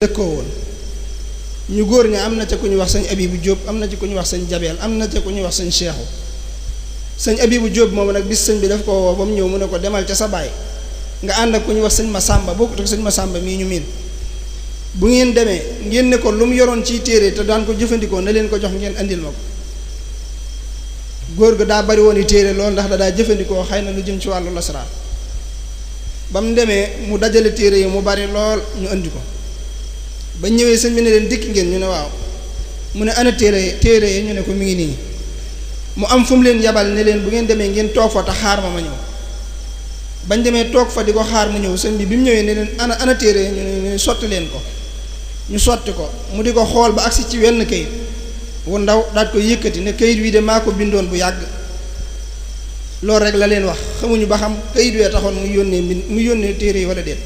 dëkkoo woon ñu góor ña am na ca ku ñu wax sëñ Abibu Jóob am na ci ku ñu wax sëñ Jabeel am na ca ku ñu wax sëñ Seexu sëñ Abibu Jóob moom nag bis sëñ bi daf ko woo ba mu ñëw mu ne ko demal ca sa baay nga ànd ak ku ñu wax sëñ Masamba bokkut ak sëñ Masamba mii ñu miin bu ngeen demee ngeen ne ko lu mu yoroon ciy téere te daan ko jëfandikoo na leen ko jox ngeen andil ma ko góor ga daa bari woon i téere loolu ndax da daa jëfandikoo xëy na lu jëm ci wàllu lasraar ba mu demee mu dajale téere yi mu bari lool ñu andi ko ba ñëwee sëñ bi ne leen dikk ngeen ñu ne waaw mu ne ana téere yi ñu ne ko mi ngi nii mu am fu mu leen yabal ne leen bu ngeen demee ngeen toog fa te xaar ma ñëw bañ demee toog fa di ko xaar mu ñëw sëñ bi mu ñëwee ne leen ana téere yi ñu ne sotti leen ko ñu sotti ko mu di ko xool ba agsi ci wenn kayit wu ndaw daat ko yëkkati ne kayit wi de maa ko bindoon bu yàgg loolu rek la leen wax xamuñu ba xam kayit wee taxoon mu yónnee téere yi wala déet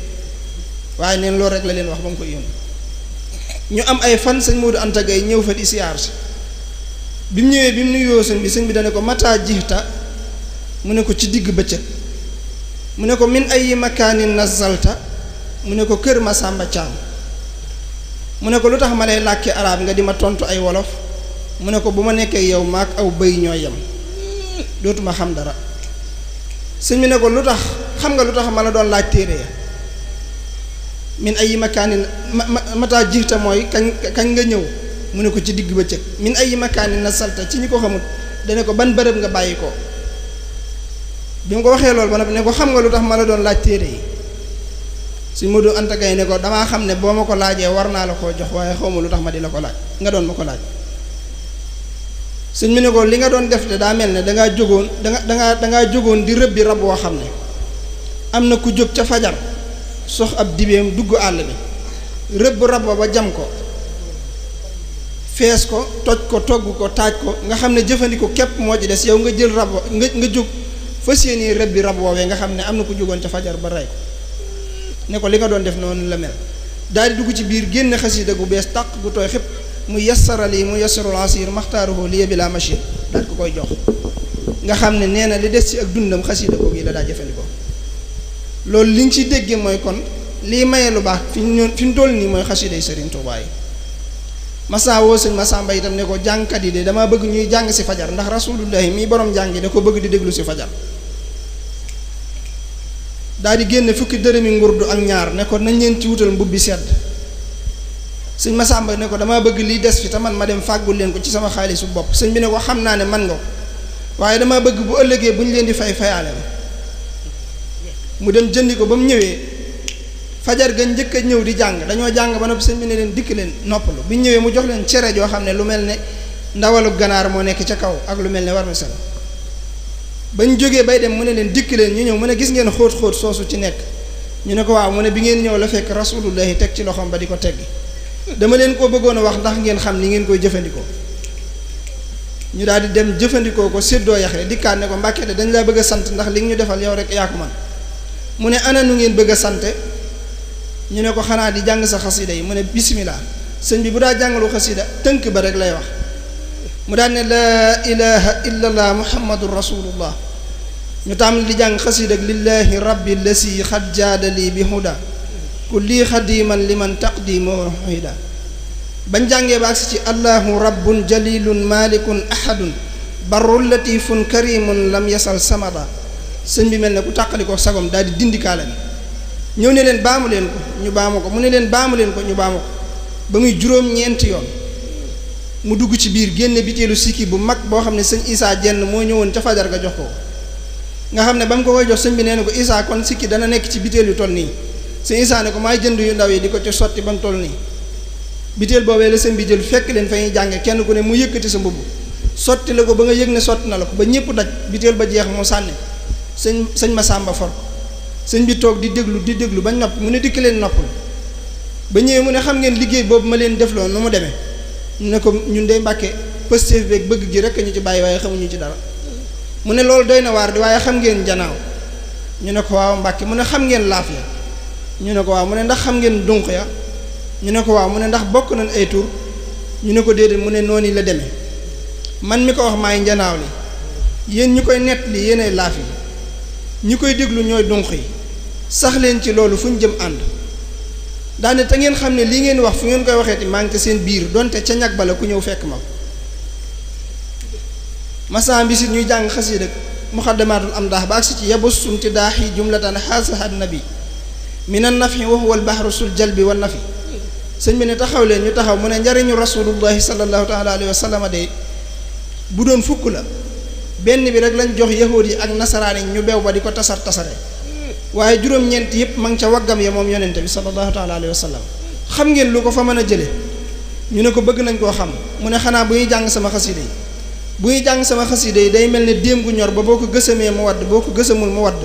waaye neen loolu rek la leen wax ba mu koy yónnee ñu am ay fan sëñ Modou Anta Gaye ñëw fa di siyaar si bi mu ñëwee bi mu nuyoo sëñ bi dane ko mataa jixta mu ne ko ci digg bëccëg mu ne ko min ay makaanin nazalta mu ne ko kër Masamba Caam mu ne ko lu tax ma lay làkki arab nga di ma tontu ay wolof mu ne ko bu ma nekkee yow maak aw bëy ñooy yem dootuma xam dara sëñ bi ne ko lu tax xam nga lu tax ma la doon laaj téere ya min ay makaanin mataa jixta mooy kañ nga ñëw mu ne ko ci digg bëccëg min ay makaanin nazalta ci ñi ko xamul dane ko ban bërëb nga bàyyi ko bi mu ko waxee loolu ba noppi ne ko xam nga lu tax ma la doon laaj téere yi Sëñ Modou Anta Gaye ne ko damaa xam ne boo ma ko laajee war naa la koo jox waaye xaw ma lu tax ma di la ko laaj nga doon ma ko laaj sëñ mi ne ko li nga doon def de daa mel ne dangaa jógoon di rëbbi rab woo xam ne am na ku jóg ca fajar sox ab dibeem dugg àll bi rëbb rab ba jam ko fees ko toj ko togg ko taaj ko nga xam ne jëfandiku képp moo ci des yow nga jël rab nga jóg fas yéene rëbbi rab woowee nga xam ne am na ku jógoon ca fajar ba rey ko ne ko li nga doon def noonu la mel daal di dugg ci biir génn xasida gu bees tàq gu tooy xëpp mu yassara lii mu yassarul asir maxtaaruhu liya bila machine daal ko koy jox nga xam ne nee na li des ci ak dundam xasida googu yi la daa jëfandikoo loolu li nga ci déggee mooy kon lii maye lu baax fi ñu toll nii mooy xasida yi Sëriñ Tuubaa yi Massa woo sëñ Masamba itam ne ko jàngkat yi de damaa bëgg ñuy jàng si fajar ndax rasulullahi mii borom jàng yi da ko bëgg di déglu si fajar daal di génne fukki dërëmi ngurdu ak ñaar ne ko nañ leen ci wutal mbubbi sedd sëñ Masamba ne ko damaa bëgg lii des fi te man ma dem fàggul leen ko ci sama xaalisu bopp sëñ bi ne ko xam naa ne man nga ko waaye damaa bëgg bu ëllëgee bu ñu leen di fayaale la mu dem jëndi ko ba mu ñëwee fajar ga njëkk a ñëw di jàng dañoo jàng ba noppi sëñ bi ne leen dikk leen noppalu bi ñu ñëwee mu jox leen cere joo xam ne lu mel ne ndawalu ganaar moo nekk ca kaw ak lu mel ne war na sel bañ jógee bay dem mu ne leen dikk leen ñu ñëw mu ne gis ngeen xóot-xóot soosu ci nekk ñu ne ko waaw mu ne bi ngeen ñëw la fekk rasulullahi teg ci loxoom ba di ko teggi dama leen koo bëggoon a wax ndax ngeen xam ni ngeen koy jëfandikoo ñu daal di dem jëfandikoo ko séddoo yaxle dikkaat ne ko Mbàkke de dañ laa bëgg a sant ndax li nga ñu defal yow rek yaa ko man mu ne ana nu ngeen bëgg a sante ñu ne ko xanaa di jàng sa xasida yi mu ne bismillah sëñ bi bu daa jàngalu xasida tënk ba rek lay wax mu daan ne laa ilaha illallah muhammadun rasulullah ñu tàmbali di jàng xasida ak lillahi rabbi lasi xad jaadali bi huda kulli xadiman liman taqdimu huda bañ jàngee ba agsi ci allahu rabbun jalilun malikun ahadun barrun latifun karimun lam yasal samada sëñ bi mel ne ku tàqali ko sagom daal di dindikaale bi ñëw ne leen baamu leen ko ñu baamu ko mu ne leen baamu leen ko ñu baamu ko ba muy juróom-ñeenti yoon mu dugg ci biir génne biteelu sikki bu mag boo xam ne sëñ Isaa jenn moo ñëwoon ca fajar ga jox ko nga xam ne ba mu ko koy jox sëñ bi nee na ko Isaa kon sikki dana nekk ci biteel yu toll nii sëñ Isaa ne ko maay jënd yu ndaw yi di ko ci sotti ba mu toll nii biteel boobee la sëñ bi jël fekk leen fa ñuy jànge kenn ku ne mu yëkkati sa mbubb sotti la ko ba nga yëg ne sotti na la ko ba ñëpp daj biteel ba jeex mu sànni sëñ Masamba for sëñ bi toog di déglu bañ nopp mu ne dikk leen noppal ba ñëwee mu ne xam ngeen liggéey boobu ma leen defloo nu mu demee ñu ne ko ñun dey Mbàkke pëstéef beeg bëgg gi rek ñu ci bàyyi waaye xamuñu ci dara mu ne loolu doy na waar di waaye xam ngeen njanaaw ñu ne ko waaw Mbàkke mu ne xam ngeen laaf ya ñu ne ko waaw mu ne ndax xam ngeen dunq ya ñu ne ko waaw mu ne ndax bokk nañ ay tur ñu ne ko déedéet mu ne noonu la demee man mi ko wax maay njanaaw li yéen ñi koy nett li yéenay laaf yi ñi koy déglu ñooy dunq yi sax leen ci loolu fu ñu jëm ànd daane te ngeen xam ne lii ngeen wax fu ngeen koy waxeeti maa ngi ca seen biir donte ca ñag bala ku ñëw fekk ma masan bi si ñuy jàng xasiida muxaddamaatul am daax ba agsi ci yabussumti daaxi jumlatan xaasahat nabi minan nafi wa huwa al bahru sul jalbi wa nafi sëñ bi ne taxaw leen ñu taxaw mu ne njariñu rasulullahi sallallahu taala alayhi wa sallam de bu doon fukk la benn bi rek lañ jox yahuud yi ak nasaraan yi ñu beew ba di ko tasare waaye juróom-ñeent yëpp ma ngi ca waggam ya moom yonente bi sallallahu taala alayhi wa sallam xam ngeen lu ko fa mën a jële ñu ne ko bëgg nañ koo xam mu ne xanaa bu ñuy jàng sama xasida yi bu ñuy jàng sama xasida yi day mel ne déem gu ñor ba boo ko gësamee mu wadd boo ko gësamul mu wadd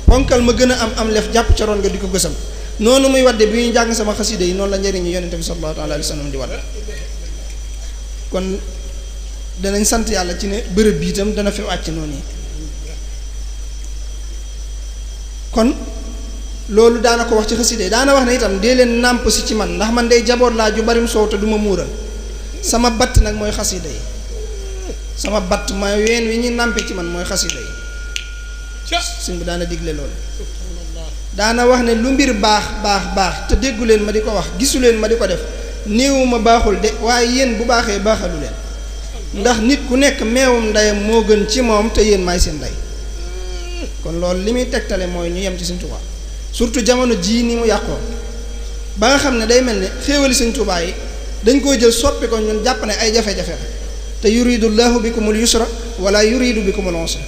ponkal ma gën a am lef jàpp ca roon nga di ko gësam noonu muy wadde bi ñuy jàng sama xasida yi noonu la njëriñu yonente bi sallallahu taala alayhi wa sallam di wadd kon danañ sant yàlla ci ne bërëb bi itam dana fi wàcc noonu yi kon loolu daana ko wax ci xasida yi daana wax ne itam dee leen nàmp si ci man ndax man day jaboot laa ju barim soow te du ma muural sama batt nag mooy xasida yi sama batt ma ween wi ñuy nàmpe ci man mooy xasida yi suñ bi daana digle loolu daana wax ne lu mbir baax te déggu leen ma di ko wax gisu leen ma di ko def néewu ma baaxul de waaye yéen bu baaxee baaxalu leen ndax nit ku nekk meewum ndeyam moo gën ci moom te yéen maay seen ndey kon loolu li muy tegtale mooy ñu yem ci Sëñ Tuubaa surtout jamono jii ni mu yàqoo ba nga xam ne day mel ne xéewali Sëñ Tuubaa yi dañ koy jël soppi ko ñun jàpp ne ay jafe-jafe la te yuridu llahu bikumul yusra wala yuridu bikumul usra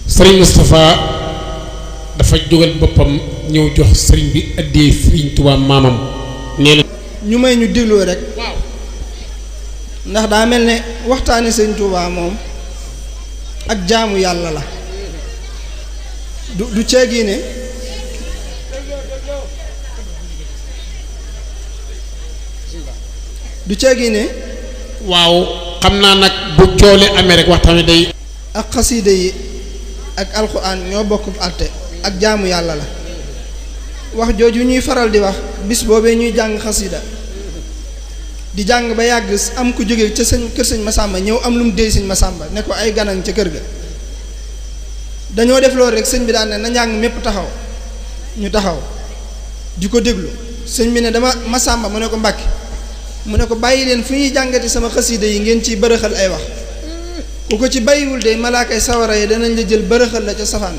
Sëriñ Moustapha dafa jógal boppam ñëw jox sëriñ bi addee Sëriñ Tuubaa maamam nee na ñu may ñu dégloo rek ndax daa mel ne waxtaane Sëriñ Tuubaa moom ak jaamu yàlla la du ceegi ne waaw xam naa nag bu coole amee rek waxtaan wi day ak xasiida yi ak alxuraan ñoo bokk àtte ak jaamu yàlla la wax jooju ñuy faral di wax bis boobee ñuy jàng xasiida di jàng ba yàgg am ku jóge ca kër sëñ Masamba ñëw am lu mu déy sëñ Masamba ne ko ay ganan ca kër ga dañoo def loolu rek sëñ bi daan ne na njàng mépp taxaw ñu taxaw di ko déglu sëñ bi ne dama Masamba mu ne ko Mbàkke mu ne ko bàyyi leen fu ñuy jàngati sama xasiida yi ngeen ciy bërëxal ay wax ku ko ci bàyyiwul de malaakay sawara yi danañ la jël bërëxal la ca safaan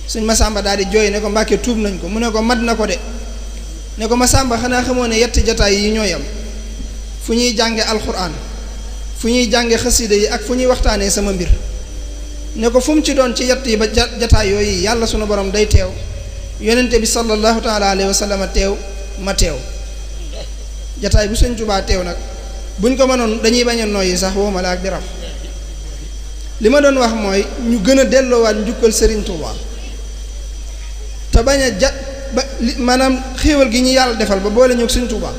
sëñ Masamba daal di jooy ne ko Mbàkke tuub nañ ko mu ne ko mat na ko de ne ko Masamba xanaa xamoo ne yetti jataay yi ñooy am fu ñuy jànge alxuraan fu ñuy jànge xasiida yi ak fu ñuy waxtaanee sama mbir ne ko fu mu ci doon ci yett yi ba jataay yooyu yàlla sunu borom day teew yonente bi sallallahu taala alayhi wa sallam teew ma teew jataay bu Sëñ Tuubaa teew nag buñ ko mënoon dañuy bañ a noyyi sax wooma la ak di raf li ma doon wax mooy ñu gën a delloowaat njukkal Sëriñ Tuubaa te bañ a maanaam xéewal gi ñu yàlla defal ba boole ñoo Sëñ Tuubaa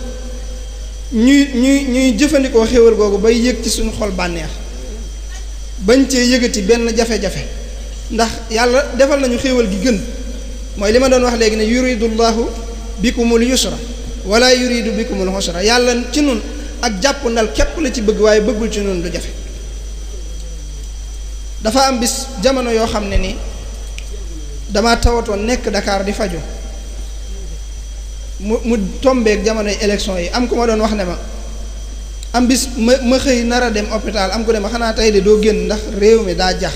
ñuy jëfandikoo xéewal googu bay yëg ci suñu xol bànneex bañ cee yëgati benn jafe-jafe ndax yàlla defal nañu xéewal gi gën mooy li ma doon wax léegi ne yuridullahu bikumul yusra wala yuridu bikumul usra yàlla ci nun ak jàpp ndal képp la ci bëgg waaye bëggul ci nun lu jafe dafa am bis jamono yoo xam ne ni dama tawatoon nekk Dakar di faju mu tombeek jamonoy élection yi am ku ma doon wax ne ma am bis ma xëy nar a dem hôpital am ku ne ma xanaa tey de doo génn ndax réew mi daa jax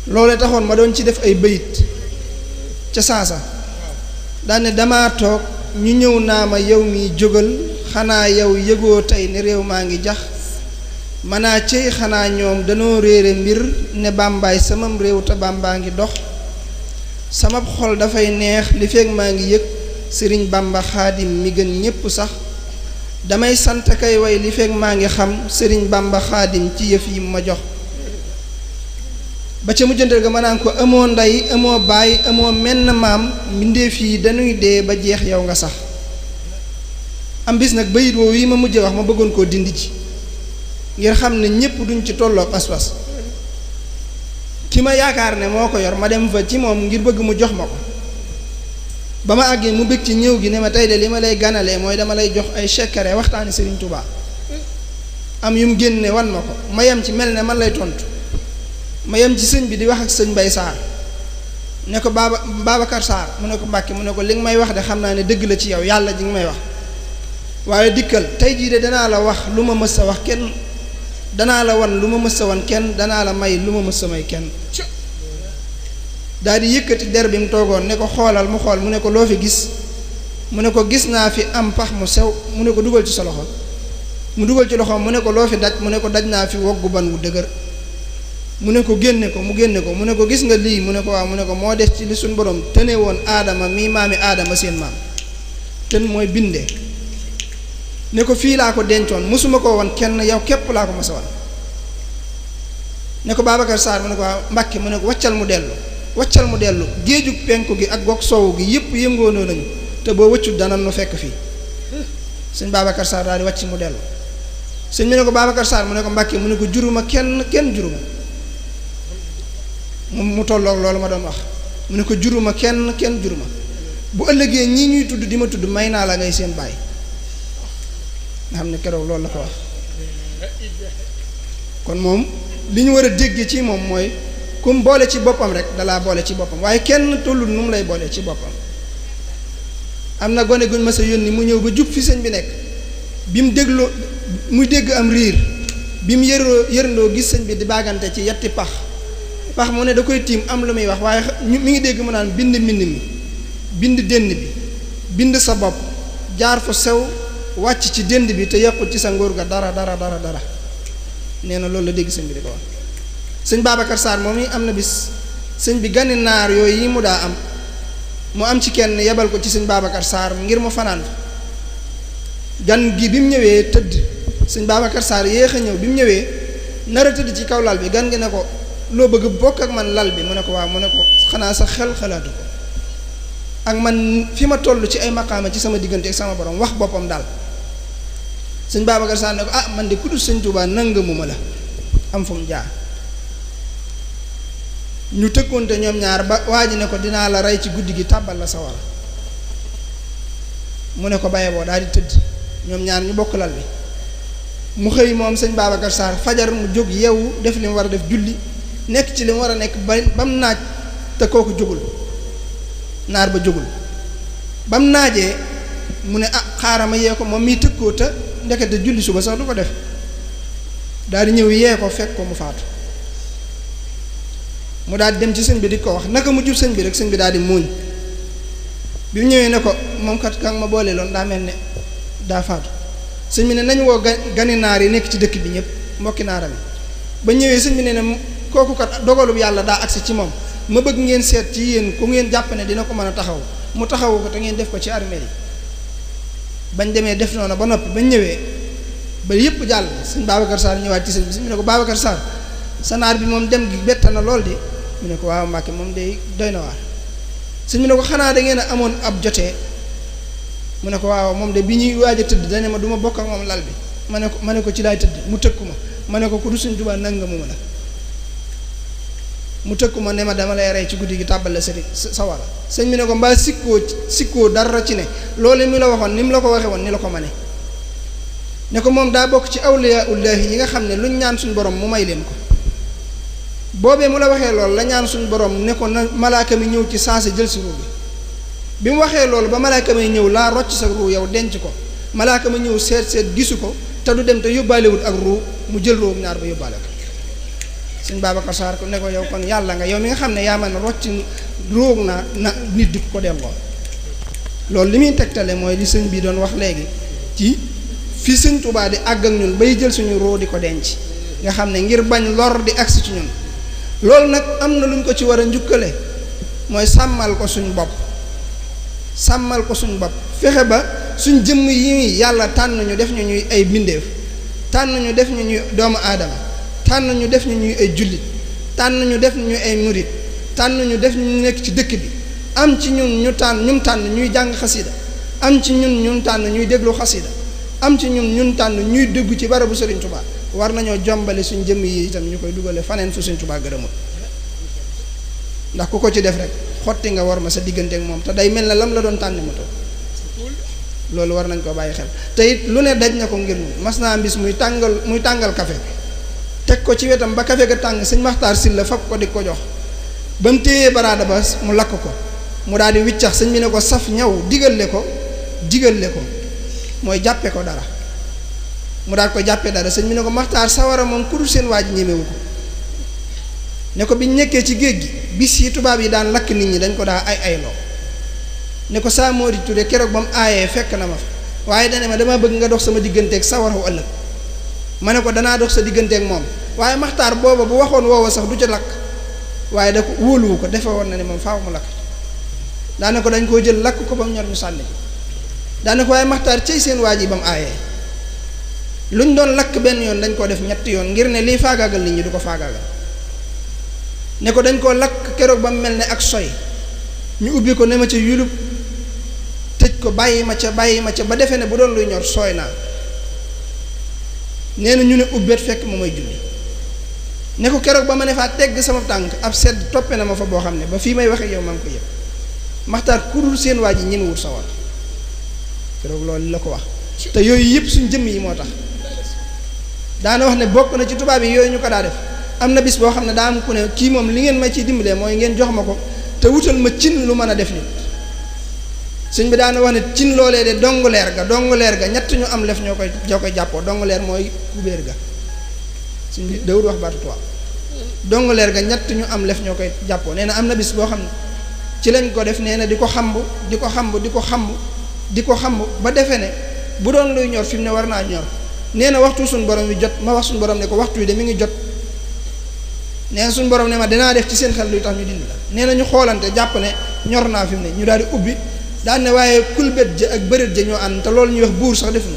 loole taxoon ma doon ci def ay bayit ca saasa daane dama toog ñu ñëw naa ma yow mi jógal xanaa yow yëgoo tey ne réew maa ngi jax manaa cey xanaa ñoom danoo réere mbir ne bàmbaay samam réew te bàmbaa ngi dox sama xol dafay neex li feeg maa ngi yëg sëriñ Bàmba xaadim mi gën ñépp sax damay sant kay way li feeg maa ngi xam sëriñ Bàmba xaadim ci yëf yi ma jox ba ca mujjantal ga ma naan ko amoo ndey amoo baay amoo menn maam mbindeef yi dañuy dee ba jeex yow nga sax am bis nag bayit woowu yi ma mujje wax ma bëggoon koo dindi ci ngir xam ne ñépp duñ ci tolloo pas-pas ki ma yaakaar ne moo ko yor ma dem fa ci moom ngir bëgg mu jox ma ko ba ma àggee mu bëgg ci ñëw gi ne ma tey de li ma lay ganalee mooy dama lay jox ay secret waxtaani Sëriñ Tuubaa am yum génne wan ma ko ma yem ci mel ne man lay tontu ma yem ci sëñ bi di wax ak sëñ Mbay Saar ne ko Babacar Saar mu ne ko Mbàkke mu ne ko li nga may wax de xam naa ne dëgg la ci yow yàlla ji nga may wax waaye dikkal tey jii de danaa la wax lu ma mës a wax kenn danaa la wan lu ma mës a wan kenn danaa la may lu ma mës a may kenn daal di yëkkati der bi mu toogoon ne ko xoolal mu xool mu ne ko loo fi gis mu ne ko gis naa fi am pax mu sew mu ne ko dugal ci sa loxo mu dugal ci loxoom mu ne ko loo fi daj mu ne ko daj naa fi woggu ban wu dëgër mu ne ko génne ko mu génne ko mu ne ko gis nga lii mu ne ko waaw mu ne ko moo des ci li suñ borom tëne woon aadama mii maami aadama seen maam tën mooy bindee ne ko fii laa ko dencoon mosuma ko woon kenn yow képp laa ko mos a wan ne ko Babacar Sarr mu ne ko waaw Mbàkke mu ne ko waccal mu dellu géejug penku gi ak goog soowu gi yëpp yëngoonoo nañu te boo wëccut dana nu fekk fii sëñ Babacar Sarr daal di wàcc mu dellu sëñ bi ne ko Babacar Sarr mu ne ko Mbàkke mu ne ko juruma kenn juruma mu tolloog loolu ma doon wax mu ne ko juruma kenn juruma bu ëllëgee ñii ñuy tudd di ma tudd may naa la ngay seen baay nga xam ne keroog loolu la ko wax kon moom li ñu war a dégg ci moom mooy kum boole ci boppam rek dalaa boole ci boppam waaye kenn tollul nu mu lay boole ci boppam am na gone guñ ma sa yónni mu ñëw ba jub fi sëñ bi nekk bi mu dégloo muy dégg am riir bi mu yërndoo gis sëñ bi di baagante ci yetti pax mu ne da koy tiim am lu muy wax waaye mi ngi dégg mu naan bind mbind mi bind dënd bi bind sa bopp jaar fu sew wàcc ci dënd bi te yàqut ci sa ngóor ga dara nee na loolu la dégg sëñ bi di ko wax sëñ Babacar Sarr moom yi am na bis sëñ bi gani naar yooyu yi mu daa am mu am ci kenn yebal ko ci sëñ Babacar Sarr ngir mu fanaan gan gi bi mu ñëwee tëdd sëñ Babacar Sarr yéex a ñëw bi mu ñëwee nar a tëdd ci kaw lal bi gan gi ne ko loo bëgg bokk ak man lal bi mu ne ko waaw mu ne ko xanaa sa xel xalaatu ko ak man fi ma toll ci ay maqaama ci sama diggante ak sama borom wax boppam daal sëñ Babacar Sarr ne ko ah man de ku dul sëñ Tuubaa nangamu ma la am fu mu jaar ñu tëkkoonte ñoom ñaar ba waa ji ne ko dinaa la rey ci guddi gi tàbbal la sawara mu ne ko baye boo daal di tëdd ñoom ñaar ñu bokk lal bi mu xëy moom sëñ Babacar Sarr fajar mu jóg yeewu def li mu war a def julli nekk ci li mu war a nekk ba mu naaj te kooku jógul naar ba jógul ba mu naajee mu ne ah xaaral ma yee ko moom miy tëkkoo te ndekete julli suba sax du ko def daal di ñëw yee ko fekk ko mu faatu mu daal di dem ci sëñ bi di ko wax naka mu jub sëñ bi rek sëñ bi daal di muuñ bi mu ñëwee ne ko moom kat ka nga ma boole loon daa mel ne daa faatu sëñ bi ne nañu woo gani naar yi nekk ci dëkk bi ñëpp mbokki naaram yi ba ñëwee sëñ bi ne kooku kat dogalub yàlla daa agsi ci moom ma bëgg ngeen seet ci yéen ku ngeen jàpp ne dina ko mën a taxaw mu taxawu ko te ngeen def ko ci armeel yi bañ demee def noonu ba noppi bañ ñëwee ba yëpp jàll sëñ Babacar Sarr ñëwaat ci sëñ bi ne ko Babacar Sarr sa naar bi moom dem gi bett na lool di mu ne ko waaw Mbàkke moom day doy na waar sëñ bi ne ko xanaa da ngeen a amoon ab jotee mu ne ko waaw moom de bi ñuy waaj a tëdd dañu ma du ma bokk ak moom lal bi ma ne ko ci laay tëdd mu tëkku ma ne ko ku du sëñ Tuubaa nangamu ma la mu tëkku ma ne ma dama lay rey ci guddi gi tàbbal la sawara sëñ bi ne ko mbaa sikkoo dara ci ne loolu mi la waxoon ni mu la ko waxee woon ni la ko mane ne ko moom daa bokk ci awliyaullahi yi nga xam ne luñ ñaan suñu borom mu may leen ko boobee mu la waxee loolu la ñaan suñu borom ne ko na malaaka mi ñëw ci saase jël si ruu bi mu waxee loolu ba malaaka may ñëw laa rocc sa ruu yow denc ko malaaka ma ñëw seet gisu ko te du dem te yóbbaalewut ak ruu mu jël ruu ñaar ba yóbbaale ko sëñ Babacar Sarr ko ne ko yow kon yàlla nga yow mi nga xam ne yaa mën a rocc ruug na nit di ko delloo loolu li muy tegtale mooy li sëñ bi doon wax léegi ci fi sëñ Tuubaa di àgg ak ñun bay jël suñu ruu di ko denc nga xam ne ngir bañ lor di agsi ci ñun loolu nag am na lu ñu ko ci war a njukkale mooy sàmmal ko suñ bopp fexe ba suñ jëmm yi yàlla tànn ñu def ñu ñuy ay bindeef tànn ñu def ñu ñuy doomu aadama tànn ñu def ñu ñuy ay jullit tànn ñu def ñu ay murit tànn ñu def ñu nekk ci dëkk bi am ci ñun ñu tànn ñuy jàng xasida am ci ñun tànn ñuy déglu xasida am ci ñun tànn ñuy déggu ci barabu Sëriñ Tuubaa war nañoo jombale suñ jëmm yi itam ñu koy dugale faneen fu Sëriñ Tuubaa gërëmul ndax ku ko ci def rek xotti nga war ma sa diggante ak moom te day mel ne lam la doon tànne ma toog loolu war nañ koo bàyyi xel te it lu ne daj na ko ngir ñun mas naa bis muy tàngal café teg ko ci wetam ba café ga tàng sëñ Maxtaar Sylla fab ko di ko jox ba mu téyee baraada ba mu lakk ko mu daal di wiccax sëñ bi ne ko saf ñaw digale ko mooy jàppe ko dara mu daal ko jàppee dara sëñ bi ne ko Maxtaar sawara moom ku dul seen waa ji ñemewu ko ne ko biñ nekkee ci géej gi bis yi tubaab yi daan lakk nit ñi dañ ko daa ayloo ne ko saa moo di Touré keroog ba mu aayee fekk na ma fa waaye dane ma dama bëgg nga dox sama digganteeg sawara wu ëllëg ma ne ko danaa dox sa digganteeg moom waaye Maxtaar booba bu waxoon woowa sax du ca lakk waaye da ko wóoluwu ko defe woon na ne moom faaw mu lakk daane ko dañ koo jël lakk ko ba mu ñor ñu sànni daane ko waaye Maxtaar cey seen waa ji ba mu aayee lu ñu doon lakk benn yoon dañ koo def ñetti yoon ngir ne liy faagaagal nit ñi du ko faagaagal ne ko dañ koo lakk keroog ba mu mel ne ak soy ñu ubbi ko ne ma ca yulub tëj ko bàyyi ma ca ba defee ne bu doon luy ñor sooy naa nee na ñu ne ubbeet fekk ma may julli ne ko keroog ba ma ne faa tegg sama tànk ab sedd toppe na ma fa boo xam ne ba fii may waxe yow maa ngi ko yëg Maxtaar ku dul seen waa ji ñemewut sawar keroog loolu la ko wax te yooyu yëpp suñ jëmm yi moo tax daana wax ne bokk na ci tubaab yi yooyu ñu ko daa def am na bis boo xam ne daa am ku ne kii moom li ngeen ma ciy dimbalee mooy ngeen jox ma ko te wutal ma cin lu mën a def nit sëñ bi daana wax ne cin loolee de donguleer ga ñett ñu am lef ñoo koy jàppoo donguleer mooy kubéer ga sëñ bi dawul wax baatu tubaab donguleer ga ñett ñu am lef ñoo koy jàppoo nee na am na bis boo xam ne ci lañ ko def nee na di ko xamb ba defe ne bu doon luy ñor fi mu ne war naa ñor nee na waxtu suñ borom wi jot ma wax suñ borom ne ko waxtu wi de mi ngi jot nee na suñ borom ne ma danaa def ci seen xel luy tax ñu dindi la nee na ñu xoolante jàpp ne ñor naa fi mu ne ñu daal di ubbi daan ne waaye kulbét ja ak bëreet ja ñoo ànd te loolu ñuy wax buur sax defuñu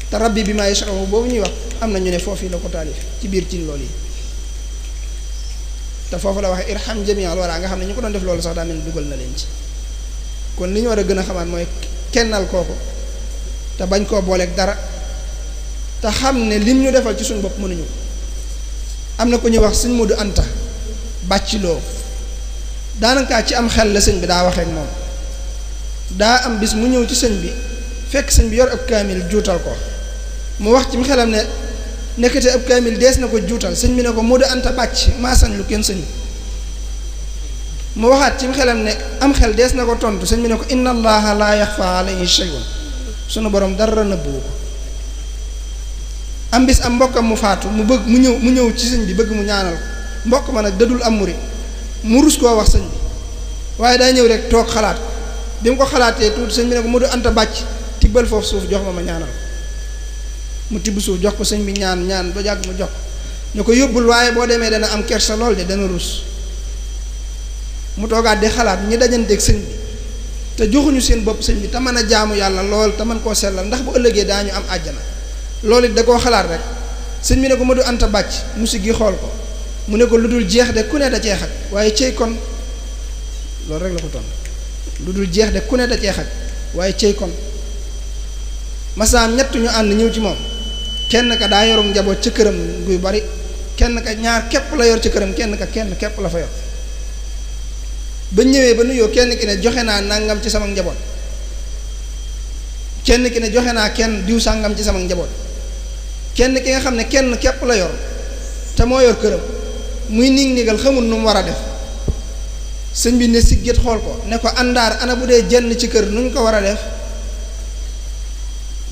te rabbi bi maa yasha'u boobu ñuy wax am na ñu ne foofu la ko taalif ci biir cin loolu yi te foofu la waxee irham jami'al wara nga xam ne ñu ko doon def loolu sax daa mel ni dugal na leen ci kon li ñu war a gën a xamaat mooy kennal kooku te bañ koo booleeg dara te xam ne lim ñu defal ci suñu bopp mënuñu ko am na ko ñuy wax sëñ Modou Anta bàcciloo daanaka ci am xel la sëñ bi daa waxee ak moom daa am bis mu ñëw ci sëñ bi fekk sëñ bi yor ab kaamil juutal ko mu wax ci mu xelam ne nekkate ab kaamil dees na ko juutal sëñ bi ne ko Modou Anta bàcc maa sañ lu kenn sëñ mu waxaat ci mu xelam ne am xel dees na ko tontu sëñ bi ne ko inna allaha la yaxfa alayhi shay'un sunu borom dara nëbbuwu ko am bis am mbokkam mu faatu mu ñëw ci sëñ bi bëgg mu ñaanal ko mbokk ma nag dadul am murit mu rus koo wax sëñ bi waaye daa ñëw rek toog xalaat ko bi mu ko xalaatee tuuti sëñ bi ne ko Modou Anta bàcc tibbal foofu suuf jox ma ñaanal ko mu tibb suuf jox ko sëñ bi ñaan ba jàgg mu jox ko ne ko yóbbul waaye boo demee dana am kersa lool de dana rus mu toogaat di xalaat ñi dajanteeg sëñ bi te joxuñu seen bopp sëñ bi te mën a jaamu yàlla lool te mën koo sellal ndax bu ëllëgee daañu am àjjana loolu it da koo xalaat rek sëñ bi ne ko Modou Anta bàcc mu siggi xool ko mu ne ko lu dul jeex de ku ne da cee xaj waaye cey kon loolu rek la ko tontu lu dul jeex de ku ne da cee xaj waaye cey kon masaam ñett ñu ànd ñëw ci moom kenn ka daa yorum njaboot ca këram guy bari kenn ka ñaar képp la yor ci këram kenn képp la fa yor ba ñëwee ba nuyoo kenn ki ne joxe naa nangam ci sama njaboot kenn ki ne joxe naa kenn diw sàngam ci sama njaboot kenn ki nga xam ne kenn képp la yor te moo yor këram muy nigal xamul nu mu war a def sëñ bi ne sigget xool ko ne ko àndaar ana bu dee jenn ci kër nu ñu ko war a def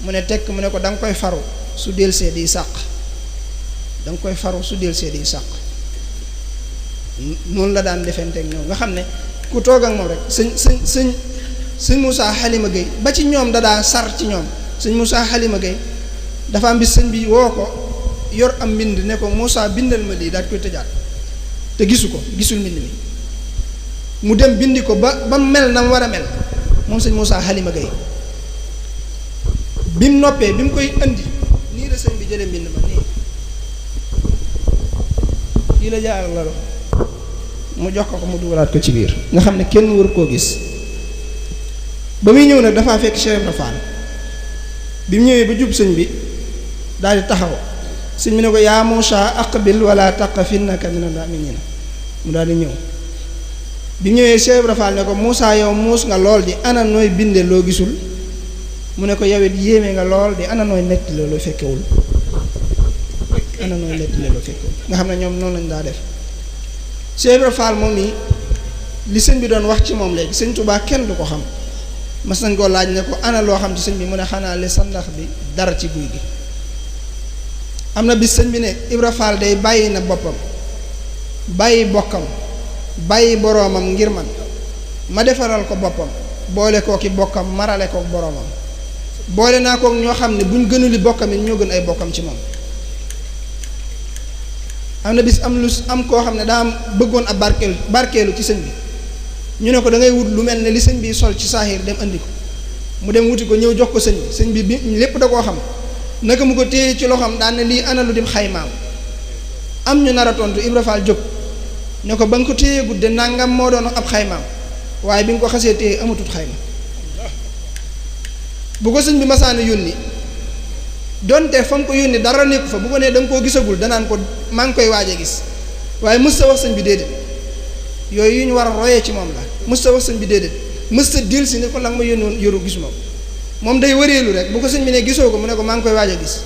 mu ne tekk mu ne ko da nga koy faru su delsee di sàq da nga koy faru su delsee di sàq noonu la daan defenteeg ñoom nga xam ne ku toog ak moom rek sëñ Moussa Halima Gueye ba ci ñoom da daa sar ci ñoom sëñ Moussa Halima Gueye dafa am bis sëñ bi woo ko yor am mbind ne ko Moussa bindal ma lii daal di koy tëjaat te gisul mbind mi mu dem bindi ko ba mel na mu war a mel moom sëñ Moussa Halima Gueye bi mu noppee bi mu koy indi nii la sëñ bi jëlee mbind ma nii la jaar la loxo mu jox ko mu dugalaat ko ci biir nga xam ne kenn wër koo gis ba muy ñëw nag dafaa fekk Cheikh Ibra Fall bi mu ñëwee ba jub sëñ bi daal di taxaw sëñ bi ne ko yaa Muusaa aqbil wala taqaf innaka minal mu'miniin mu daal di ñëw bi mu ñëwee Cheikh Ibra Fall ne ko Muusaa yow muus nga lool di ana nooy binde loo gisul mu ne ko yow it yéeme nga lool di ana nooy netti loolu fekkewul ana nooy netti loolu fekkewul nga xam ne ñoom noonu lañ daa def Cheikh Ibra Fall moom nii li sëñ bi doon wax ci moom léegi sëñ Tuubaa kenn du ko xam mas nañ koo laaj ne ko ana loo xam ci sëñ bi mu ne xanaa li sandax bi dara ci guy gi am na bis sëñ bi ne Ibra Fall day bàyyi na boppam bàyyi bokkam bàyyi boroomam ngir ma defaral ko boppam boole koo ki bokkam marale kook boroomam boole naa kook ñoo xam ne buñ gënuli bokkam it ñoo gën ay bokkam ci moom am na bis am koo xam ne daa am bëggoon ab barkeelu ci sëñ bi ñu ne ko da ngay wut lu mel ne li sëñ bi sol ci saaxiir dem andi ko mu dem wuti ko ñëw jox ko sëñ bi lépp da koo xam naka mu ko téye ci loxoom daan ne lii ana lu dim xaymaam am ñu nar a tontu Ibra Fall jóg ne ko ba nga ko téye gudde nangam moo doon ab xaymaam waaye bi nga ko xasee téye amatut xayma bu ko sëñ bi masaana yónni donte fa nga ko yónni dara nekku fa bu ko nee da nga koo gisagul danaan ko maa ngi koy waaj a gis waaye mës sa wax sëñ bi déedéet yooyu yu ñu war a royee ci moom la mës sa wax sëñ bi déedéet mës sa dil si ne ko la nga ma yónni woon yoru gis moom day wëreelu rek bu ko sëñ bi ne gisoo ko mu ne ko maa ngi koy waaj a gis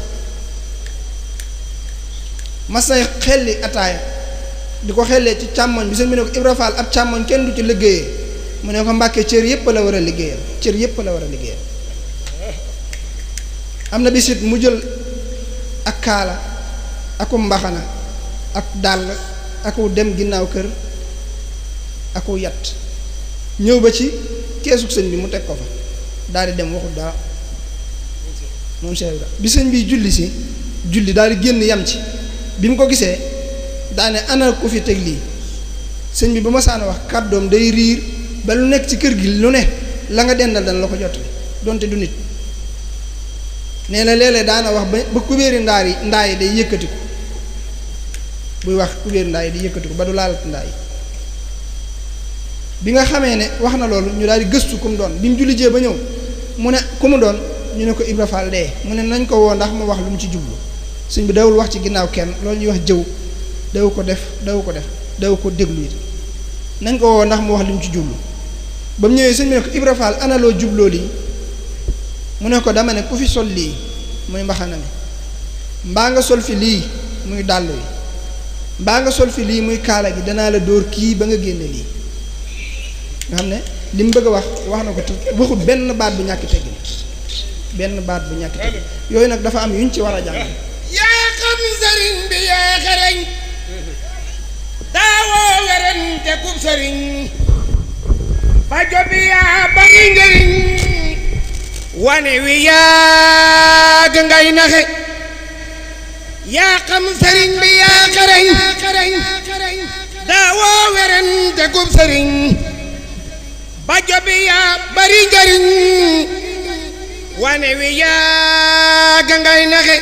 mas nay xelli ataaya di ko xellee ci càmmoñ bi sëñ bi ne ko Ibra Fall ab càmmoñ kenn du ci liggéeyee mu ne ko Mbàkke cër yépp la war a liggéeyal cër yépp la war a liggéeyal am na bisit mu jël ak kaala aku mbaxana ak dàll aku dem ginnaaw kër aku yat ñëw ba ci keesug sëñ bi mu teg ko fa daal di dem waxul dara moom Cheikh Ibra bi sëñ bi julli daal di génn yam ci bi mu ko gisee daane ana ku fi teg lii sëñ bi ba ma saana wax kàddoom day riir ba lu nekk ci kër gi lu ne la nga dendal dana la ko jottali donte du nit nee na léeg-léeg daana wax ba kubéeri ndaa yi day yëkkatiku buy wax kubéeri ndaa yi day yëkkatiku ba du laalati ndaa yi bi nga xamee ne wax na loolu ñu daal di gëstu ku mu doon bi mu julli jee ba ñëw mu ne ku mu doon ñu ne ko Ibra Fall dee mu ne nañ ko woo ndax mu wax lu mu ci jublu sëñ bi dawul wax ci ginnaaw kenn loolu ñuy wax jëw daw ko déglu it nañ ko woo ndax mu wax lu mu ci jublu ba mu ñëwee sëñ bi ne ko Ibra Fall ana loo jubloo lii mu ne ko dama ne ku fi sol lii muy mbaxana mi mbaa nga sol fi lii muy dàll wi mbaa nga sol fi lii muy kaala gi danaa la dóor kii ba nga génne lii nga xam ne li mu bëgg a wax na ko te waxut benn baat bu ñàkk teggin yooyu nag dafa am yuñ ci war a jàng yaa xam sëriñ bi yaa xereñ daawoo werante kub sëriñ bajo bi yaa bari njëriñ wane wi yàgg ngay naxe yaa xam sëriñ bi yaa xereñ daawoo werante kub sëriñ bajo bi yaa bari njëriñ wane wi yàgg ngay naxe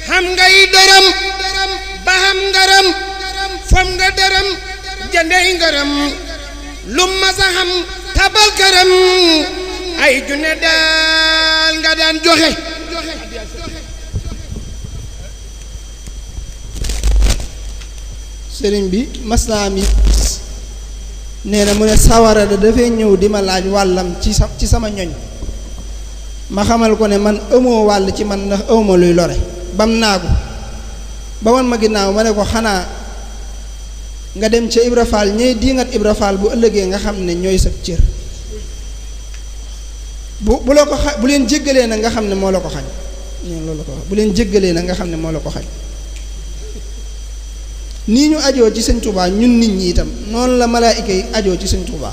xam ngay dërëm ba xam ngaram fam nga dërëm jëndey ngaram lu ma sa xam tabal këram ay junne daal nga daan joxe sëriñ bi mas naa am nee na mu ne sawara da dafay ñëw di ma laaj wàllam ci sama ñoñ ma xamal ko ne man amoo wàll ci man ndax awma luy lore bam naagu ba man ma ginnaaw ma ne ko xanaa nga dem ca Ibra Fall ñey diingat Ibra Fall bu ëllëgee nga xam ne ñooy sa cër bu la ko bu leen jéggalee nag nga xam ne moo la ko xañ loolu ko wax bu leen jéggalee nag nga xam ne moo la ko xañ nii ñu ajoo ci sëñ Touba ñun nit ñi itam noonu la malaayika yi ajoo ci sëñ Touba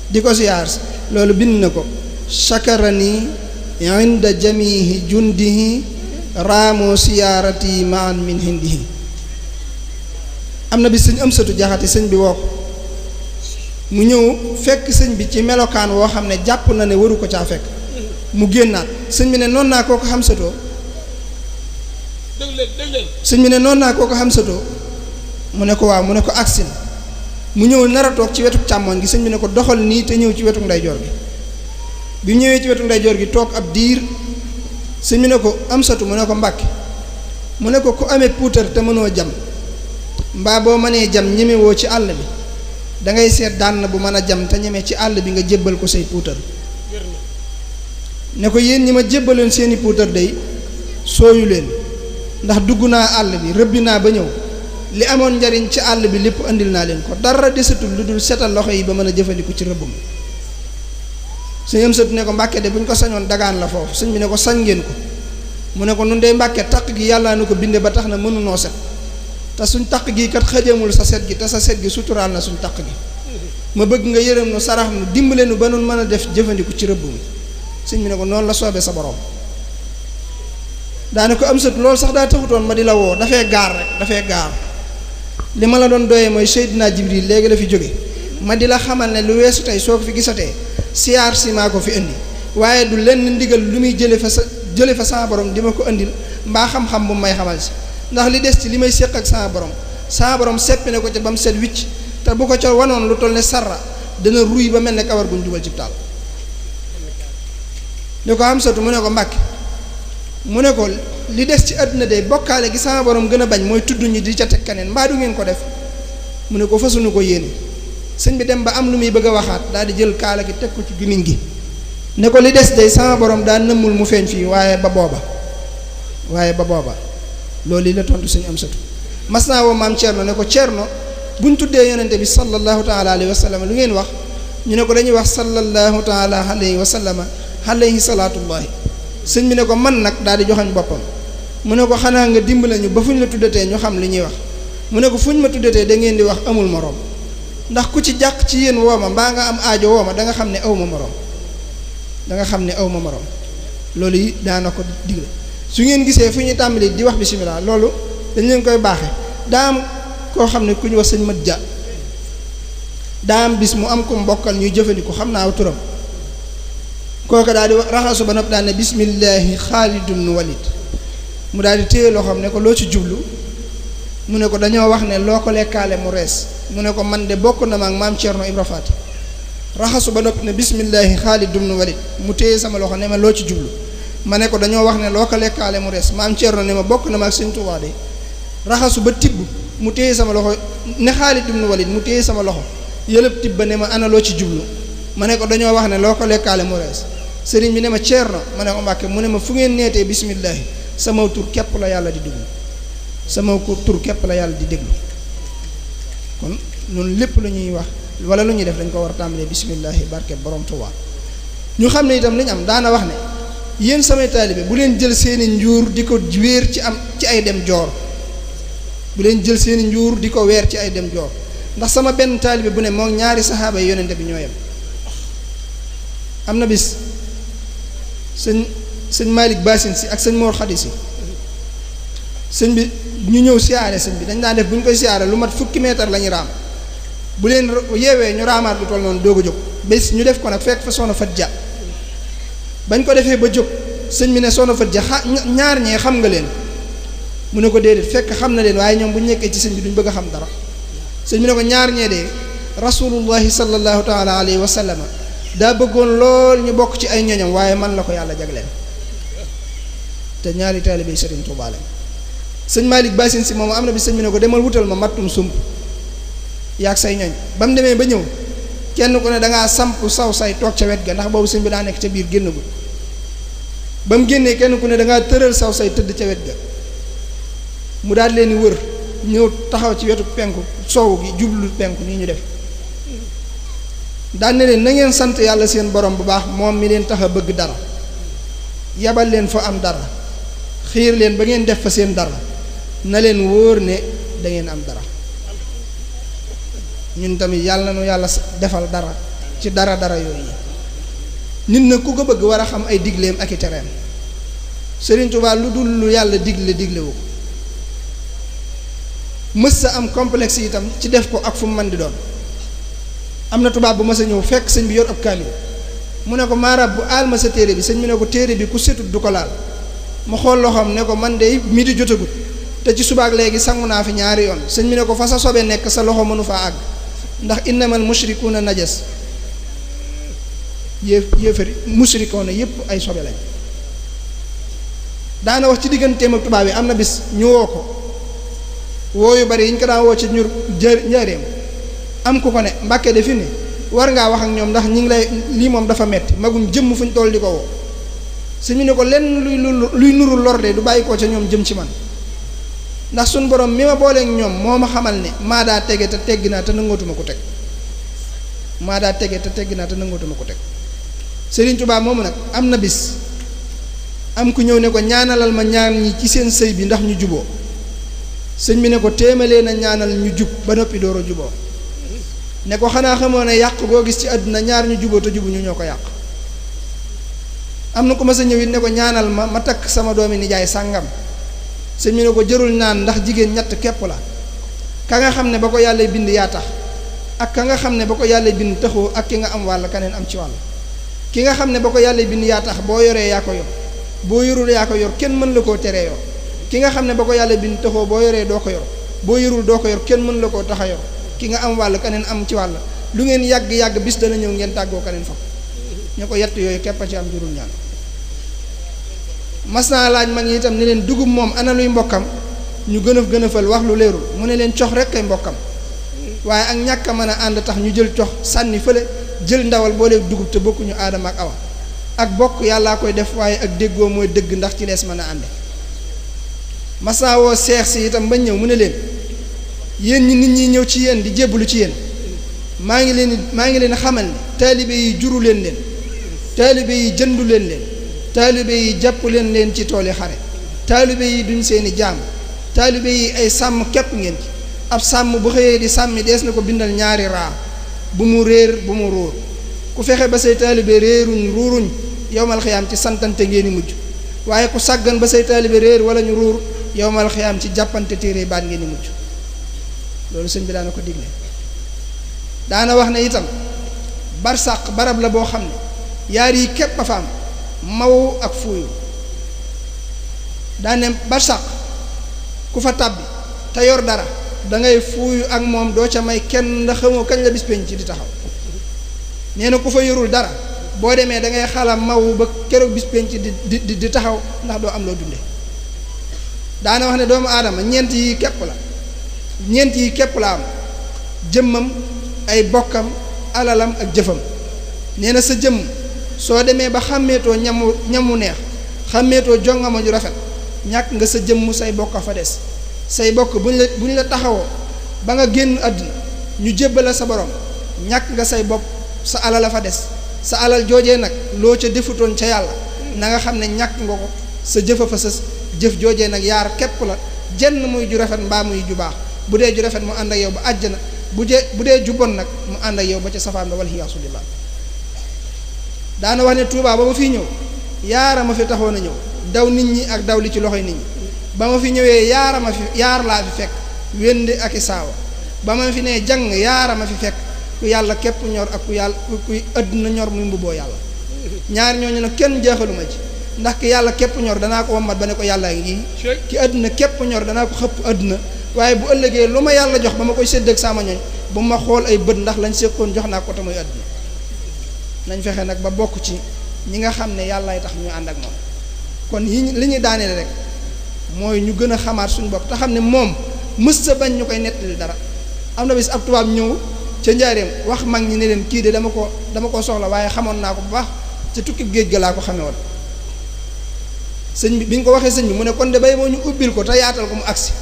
di ko siyaar loolu bind na ko shakarani inda jamihi jundihi raamoo siyaarati maan min hindihi am na bi sëñ am satu jaxate sëñ bi woo ko mu ñëw fekk sëñ bi ci melokaan woo xam ne jàpp na ne waru ko caa fekk mu génnaat sëñ bi ne noonu naa koo ko xam satoo sëñ bi ne noonu naa koo ko xam satoo mu ne ko waaw mu ne ko aksin mu ñëw nar a toog ci wetu càmmoñ gi sëñ bi ne ko doxal nii te ñëw ci wetu ndeyjoor gi bi ñëwee ci wetu ndeyjoor gi toog ab diir sëñ bi ne ko am satu mu ne ko mbàkke mu ne ko ku amee puutar te mënoo jam mbaa boo mënee jam ñemewoo ci àll bi dangay seet dànn bu mën a jam te ñeme ci àll bi nga jébbal ko say puutar ne ko yéen ñi ma jébbaloon seeni puutar day sooyu leen ndax dugg naa àll bi rëbbi naa ba ñëw li amoon njariñ ci àll bi lépp andil naa leen ko dara desatul lu dul setal loxo yi ba mën a jëfandiku ci rëbb mi sëñ am sëtu ne ko Mbàkke de bu ñu ko sañoon dagaan la foofu sëñ bi ne ko sañ ngeen ko mu ne ko nun dey Mbàkke taq gi yàllaa nu ko binde ba tax na mënunoo set te suñ taq gi kat xëjamul sa set gi te sa set gi suturaal na suñ taq gi ma bëgg nga yërëm nu sarax nu dimbale nu ba nun mën a def jëfandiku ci rëbb mi sëñ bi ne ko noonu la soobee sa borom daane ko am sët loolu sax daa taxutoon ma di la woo dafay gaar rek dafay gaar li ma la doon doyee mooy Seydina Jibril léegi la fi jóge ma di la xamal ne lu weesu tey soo ko fi gisatee siyaar si maa ko fi indi waaye du lenn ndigal lu muy jële fa sama borom di ma ko indil mbaa xam-xam bu may xamal si ndax li des ci li may séq ak sama borom seppi ne ko ca ba mu set wicc te bu ko ca wanoon lu toll ne sarra dana ruy ba mel ne kawar guñ dugal ci taal li ko am satu mu ne ko Mbàkke mu ne ko li des ci àdduna de bokkaale gi sama borom gën a bañ mooy tudd ñi di ca teg keneen mbaa du ngeen ko def mu ne ko fasuñu ko yéene sëñ bi dem ba am lu muy bëgg a waxaat daal di jël kaala gi teg ko ci gimiñ gi ne ko li des de sama borom daa nëmmul mu feeñ fii waaye ba booba loolu yi la tontu sëñ am satu mas naa woo maam Thierno ne ko Thierno buñ tuddee yonente bi sallallahu taala alayhi wa sallam lu ngeen wax ñu ne ko dañuy wax sallallahu taala alayhi wa sallam alayhi salaatullahi sëñ bi ne ko man nag daal di joxañ boppam mu ne ko xanaa nga dimbale ñu ba fu ñu la tuddatee ñu xam li ñuy wax mu ne ko fu ñu ma tuddatee da ngeen di wax amul moroom ndax ku ci jàq ci yéen woo ma mbaa nga am aajo woo ma da nga xam ne aw ma moroom loolu yi daana ko digle su ngeen gisee fu ñuy tàmbali di wax bisimilah loolu dañ leen koy baaxe daa am koo xam ne ku ñu wax sëñ mat ja daa am bis mu am ko mbokkal ñuy jëfandiku xam naa aw turam kooka daal di raxasu ba noppi daal ne bismillahi Xaalid ibn Walid mu daal di téye loo xam ne ko loo ci jublu mu ne ko dañoo wax ne loo ko lekkaale mu rees mu ne ko man de bokk na ma ak maam Thierno Ibra Faati raxasu ba noppi ne bismillahi Xaalid ibn Walid mu téye sama loxo ne ma loo ci jublu ma ne ko dañoo wax ne loo ko lekkaale mu rees maam Thierno ne ma bokk na ma ak Sëñ Tuubaa de raxasu ba tibb mu téye sama loxo ne Xaalid ibn Walid mu téye sama loxo yëlëb tibb ba ne ma ana loo ci jublu ma ne ko dañoo wax ne loo ko lekkaale mu rees sëriñ bi ne ma Thierno ma ne ko Mbàkke mu ne ma fu ngeen neetee bismillahi sama tur képp la yàlla di déglu sama tur képp la yàlla di déglu kon ñun lépp lu ñuy wax wala lu ñuy def dañ ko war a tàmbalee bismillahi barke borom Tuubaa ñu xam ne itam li ñu am daana wax ne yéen samay taalibe bu leen jël seeni njuur di ko wéer ci ay dem joor bu leen jël seeni njuur di ko weer ci ay dem joor ndax sama benn taalibe bu ne moom ñaari saxaaba yi yonente bi ñoo yem am na bis sëñ Malick Bassine si ak sëñ Mor Khady si sëñ bi ñu ñëw siyaare sëñ bi dañ daan def bu ñu koy siyaare lu mat fukki meetar la ñu raam bu leen yeewee ñu raamaat lu toll noonu doog a jóg bés ñu def ko nag fekk fa soxna Fat Ja bañ ko defee ba jóg sëñ bi ne soxna Fat Ja ñaar ñee xam nga leen mu ne ko déedéet fekk xam na leen waaye ñoom bu ñu nekkee ci sëñ bi duñ bëgg a xam dara sëñ bi ne ko ñaar ñee de rasulullahi sallallahu taala alayhi wa sallam daa bëggoon lool ñu bokk ci ay ñoñam waaye man la ko yàlla jagleel te ñaari taalibe Sëriñ Tuubaa lañ sëñ Malick Bassine si moom am na bi sëñ bi ne ko demal wutal ma mattum sump yaag say ñoñ ba mu demee ba ñëw kenn ku ne dangaa samp saw say toog ca wet ga ndax boobu sëñ bi daa nekk ca biir génnagul ba mu génnee kenn ku ne dangaa tëral saw say tëdd ca wet ga mu daal leen di wër ñëw taxaw ci wetu penku soowu gi jublu penku nii ñu def daan ne leen na ngeen sant yàlla seen borom bu baax moom mi leen tax a bëgg dara yabal leen fa am dara xiir leen ba ngeen def fa seen dara na leen wóor ne da ngeen am dara ñun tamit yàlla na nu yàlla defal dara ci dara yooyu nit na ku ko bëgg war a xam ay digleem ak i tereem Sëriñ Tuubaa lu dul lu yàlla diglewu ko mës sa am complexe itam ci def ko ak fu mu mën di doon am na tubaab bu ma sa ñëw fekk sëñ bi yor ab kaamil mu ne ko maarab bu aal ma sa téere bi sëñ bi ne ko téere bi ku setut du ko laal mu xool loxoom ne ko man de midi jotagut te ci subaak léegi sangu naa fi ñaari yoon sëñ bi ne ko fa sa sobe nekk sa loxo mënu faa àgg ndax innamal mushrikuuna najas yéefari mushrikuuna yépp ay sobe lañ daana wax ci digganteem ak tubaab yi am na bis ñu woo ko woo yu bari yi ñu ko daan woo ci ñur njaareem am ku ko ne Mbàkke de fi ne war ngaa wax ak ñoom ndax ñi ngi lay lii moom dafa metti magum jëmm fu ñu toll di ko woo sëñ bi ne ko lenn luy nuru lor de du bàyyi ko ca ñoom jëm ci man ndax suñ borom mi ma booleeg ñoom moo ma xamal ne maa daa tege te tegg naa te nangootuma ko teg maa daa tege te tegg naa te nangootuma ko teg Sëriñ Tuubaa moomu nag am na bis am ku ñëw ne ko ñaanalal ma ñaar ñi ci seen sëy bi ndax ñu juboo sëñ bi ne ko téemalee na ñaanal ñu jub ba noppi door a juboo ne ko xanaa xamoo ne yàq goo gis ci àdduna ñaar ñu juboo te jubu ñu ñoo ko yàq am na ku ma sa ñëw it ne ko ñaanal ma takk sama doomi nijaay sàngam sëñ bi ne ko jërul naan ndax jigéen ñett képp la ka nga xam ne ba ko yàlla bind yaa tax ak ka nga xam ne ba ko yàlla bind taxoo ak ki nga am wàll keneen am ci wàll ki nga xam ne ba ko yàlla bind yaa tax boo yoree yaa ko yor boo yorul yaa ko yor kenn mën la koo teree yor ki nga xam ne ba ko yàlla bind taxoo boo yoree doo ko yor boo yorul doo ko yor kenn mën la koo tax a yor ki nga am wàll keneen am ci wàll lu ngeen yàgg-yàgg bis dana ñëw ngeen tàggoo keneen fa ñu ko yett yooyu képp a ci am jurul ñaan mas naa laaj mag ñi itam ne leen dugub moom ana luy mbokkam ñu gën a fal wax lu leerul mu ne leen cox rek kay mbokkam waaye ak ñàkk a mën a ànd tax ñu jël cox sànni fële jël ndawal booleeg dugub te bokkuñu aadama ak awa ak bokk yàllaa koy def waaye ak déggoo mooy dëgg ndax ci lees mën a ànde mas naa woo seex si itam ba ñëw mu ne leen yéen ñi nit ñi ñëw ci yéen di jébbalu ci yéen maa ngi leen xamal ne taalibe yi juru leen taalibe yi jëndu leen taalibe yi jàpp leen ci tooli xare taalibe yi duñ seeni jaam taalibe yi ay sàmm képp ngeen ci ab sàmm bu xëyee di sàmmi dees na ko bindal ñaari raa bu mu réer bu mu ruur ku fexe ba say taalibe réeruñ ruuruñ yowmal xiyaam ci santante ngeen di mujj waaye ku sàggan ba say taalibe réer wala ñu ruur yowmal xiyaam ci jàppante téere baat ngeen di mujj loolu sëñ bi daana ko digle daana wax ne itam barsàq barab la boo xam ne yaar yi képp a fa am maw ak fuuyu daane barsàq ku fa tàbbi te yor dara dangay fuuyu ak moom doo ca may kenn ndax xamoo kañ la bis penc ci di taxaw nee na ku fa yorul dara boo demee da ngay xalam maw ba keroog bis penc di taxaw ndax doo am loo dunde daana wax ne doomu aadama ñeent yi képp la am jëmmam ay bokkam alalam ak jëfam nee na sa jëmm soo demee ba xàmmeetoo ñamu neex xàmmeetoo jongama ju rafet ñàkk nga sa jëmm say bokk fa des say bokk bu ñu la taxawoo ba nga génn àdduna ñu jébbala sa borom ñàkk nga say bopp sa alal a fa des sa alal joojee nag loo ca defutoon ca yàlla na nga xam ne ñàkk nga ko sa jëfa fa sës jëf joojee nag yaar képp la jenn muy ju rafet mbaa muy ju baax bu dee ju rafet mu ànd ak yow ba àjjana bu dee ju bon nag mu ànd ak yow ba ca safaan ba waliyaasu billaah daana wax ne Tuubaa ba ma fiy ñëw yaara ma fi taxoon a ñëw daw nit ñi ak daw li ci loxoy nit ñi ba ma fi ñëwee yaar laa fi fekk wéndi ak i saawa ba ma fi nee jàng yaara ma fi fekk ku yàlla képp ñor ak kuy àdduna ñor muy mbubboo yàlla ñaar ñooñu nag kenn jeexaluma ci ndax ki yàlla képp ñor danaa ko wammat ba ne ko yàllaa ngi ki àdduna képp ñor danaa ko xëpp àdduna waaye bu ëllëgee lu ma yàlla jox ba ma koy sédd ak sama ñooñ bu ma xool ay bët ndax lañ séqoon jox naa ko te muy àdduna nañ fexe nag ba bokk ci ñi nga xam ne yàllaay tax ñu ànd ak moom kon yi li ñuy daaneel rek mooy ñu gën a xamaat suñu bopp te xam ne moom mës sa bañ ñu koy nettali dara am na bis ab tubaab ñëw ca njaareem wax mag ñi ne leen kii de dama ko soxla waaye xamoon naa ko bu baax ca tukki géej ga laa ko xamee woon sëñ bi ñu ko waxee sëñ bi mu ne kon de bay moo ñu ubbil ko te yaatal ko mu agsi